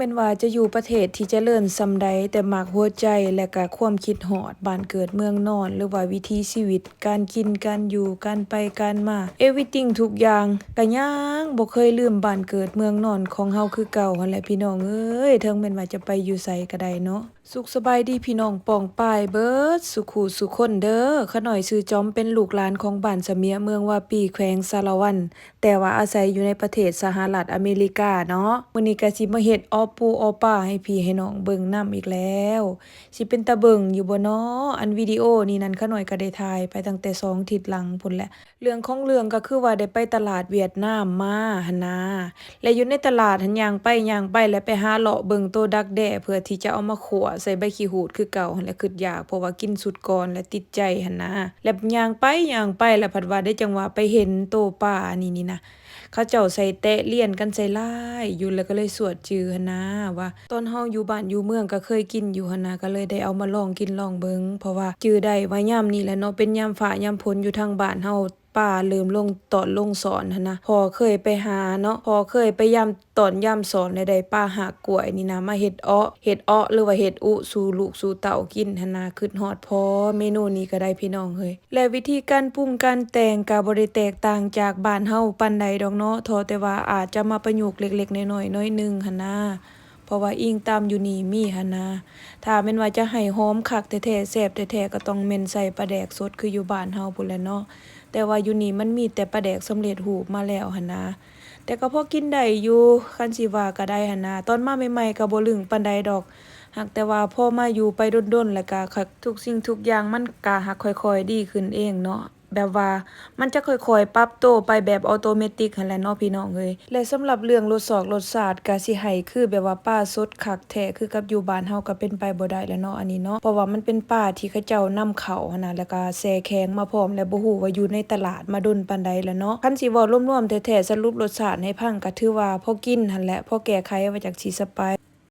ແມ່ນວ່າຈະຢູ່ປະເທດທີ່ຈະເລີນສ່ຳໃດ, ແຕ່ມັກຫົວໃຈ ແລະ ກະຄວາມຄິດຮອດບ້ານເກີດເມືອງນອນ ຫຼືວ່າວິຖີຊີວິດ, ການກິນ, ການຢູ່, ການໄປການມາ, everything ທຸກຢ່າງ, ກະຍັງບໍ່ເຄີຍລືມບ້ານເກີດເມືອງນອນຂອງເຮົາຄືເກົ່າຫັ້ນແຫຼະ ພີ່ນ້ອງເອີຍ. ເຖິງແມ່ນວ່າຈະໄປຢູ່ໃສກະໄດ້ເນາະ. ສຸກສະບາຍດີພີ່ນ້ອງປ້ອງປາຍເບິດສຸຄູ່ສຸຄົນເດີ. ຂະນ້ອຍຊື່ຈອມ ເປັນລູກຫຼານຂອງບ້ານສະເໝຍ ເມືອງວາປີ ແຂວງສາລະວັນ, ແຕ່ວ່າອາໄສຢູ່ໃນປະເທດສະຫະລັດອາເມລິກາເນາະ. ມື້ນີ້ກະຊິມາເຮັດເອາະປູເອາະປາໃຫ້ພີ່ໃຫ້ນ້ອງເບິ່ງນຳອີກແລ້ວ. ຊິເປັນຕາເບິ່ງຢູ່ບໍ່ເນາະ? ອັນວິດີໂອນີ້ນັ້ນ ຂະນ້ອຍກະໄດ້ຖ່າຍໄປຕັ້ງແຕ່ສອງທິດຫຼັງພຸ້ນແຫຼະ. ເລື່ອງຂອງເລື່ອງກະຄືວ່າໄດ້ໄປຕະຫຼາດຫວຽດນາມມາຫັ້ນນາ, ແລະ ຢູ່ໃນຕະຫຼາດຫັ້ນ ຍ່າງໄປຍ່າງໄປ ແລະ ໄປຫາເລາະເບິ່ງໂຕດັກແດ້ ເພື່ອທີ່ຈະເອົາມາຂົ້ວໃສ່ໃບຂີ້ຫູດຄືເກົ່າຫັ້ນແຫຼະ. ຄຶດຢາກ ເພາະວ່າກິນຊຸດກ່ອນ ແລະ ຕິດໃຈຫັ້ນນາ. ແລະ ຍ່າງໄປຍ່າງໄປ ແລະ ພັດວ່າໄດ້ຈັງຫວະໄປເຫັນໂຕປາອັນນີ້ນີ້ນະ, ເຂົາເຈົ້າໃສ່ແຕະລຽນກັນໃສ່ຫຼາຍຢູ່ ແລ້ວກໍເລີຍຊວດຈື່ຫັ້ນນາ ວ່າຕອນເຮົາຢູ່ບ້ານຢູ່ເມືອງກໍເຄີຍກິນຢູ່ຫັ້ນນາ, ກໍເລີຍໄດ້ເອົາມາລອງກິນລອງເບິ່ງ. ເພາະວ່າຈື່ໄດ້ວ່າຍາມນີ້ແຫຼະເນາະ ເປັນຍາມຟ້າຍາມຝົນ ຢູ່ທາງບ້ານເຮົາ ປາເລີ່ມລົງຕອນລົງສອນຫັ້ນນະ. ພໍ່ເຄີຍໄປຫາເນາະ, ພໍ່ເຄີຍໄປຍາມຕອນຍາມສອນ ແລະ ໄດ້ປາຮາກກ້ວຍນີ້ນະ ມາເຮັດເອາະ ເຮັດເອາະ ຫຼືວ່າເຮັດອຸສູ່ລູກສູ່ເຕົ້າກິນຫັ້ນນາ. ຄຶດຮອດພໍເມນູນີ້ກໍໄດ້ ພີ່ນ້ອງເອີຍ. ແລະ ວິທີການປຸງການແຕ່ງກໍບໍ່ໄດ້ແຕກຕ່າງຈາກບ້ານເຮົາປານໃດດອກເນາະ, ທໍ່ແຕ່ວ່າອາດຈະມາປະຍຸກເລັກໆນ້ອຍໆໜ້ອຍໜຶ່ງຫັ້ນນາ, ເພາະວ່າອີງຕາມຢູ່ນີ້ມີຫັ້ນນາ. ຖ້າແມ່ນວ່າຈະໃຫ້ຫອມຄັກແທ້ໆ ແຊບແທ້ໆ ກໍຕ້ອງແມ່ນໃສ່ປາແດກສົດຄືຢູ່ບ້ານເຮົາພຸ້ນແຫຼະເນາະ, ແຕ່ວ່າຢູ່ນີ້ມັນມີແຕ່ປາແດກສຳເລັດຮູບມາແລ້ວຫັ້ນນາ. ແຕ່ກໍພໍກິນໄດ້ຢູ່ ຄັນຊິວ່າກໍໄດ້ຫັ້ນນາ. ຕອນມາໃໝ່ໆກໍບໍ່ລຶ້ງປານໃດດອກ, ຫາກແຕ່ວ່າພໍມາຢູ່ໄປດົນໆ ແລ້ວກໍ ທຸກສິ່ງທຸກຢ່າງມັນກໍຫາກຄ່ອຍໆດີຂຶ້ນເອງເນາະ, ແບບວ່າມັນຈະຄ່ອຍໆປັບໂຕໄປແບບອອໂຕເມຕິກຫັ້ນແຫຼະເນາະ ພີ່ນ້ອງເອີຍ. ແລະ ສຳລັບເລື່ອງລົດຊອກລົດຊາດ ກໍຊິໃຫ້ຄືແບບວ່າປາສົດຄັກແທ້ຄືກັບຢູ່ບ້ານເຮົາກໍເປັນໄປບໍ່ໄດ້ແຫຼະເນາະ ອັນນີ້ເນາະ, ເພາະວ່າມັນເປັນປາທີ່ເຂົາເຈົ້ານຳເຂົ້າຫັ້ນນະ ແລ້ວກໍແຊ່ແຂງມາພ້ອມ ແລະ ບໍ່ຮູ້ວ່າຢູ່ໃນຕະຫຼາດມາດົນປານໃດແລ້ວເນາະ. ຄັນຊິເວົ້າລວມໆແທ້ໆ ສະຫຼຸບລົດຊາດໃຫ້ຟັງ ກໍຖືວ່າພໍກິນຫັ້ນແຫຼະ, ພໍແກ້ໄຂວ່າຈັກຊິສະໄປ.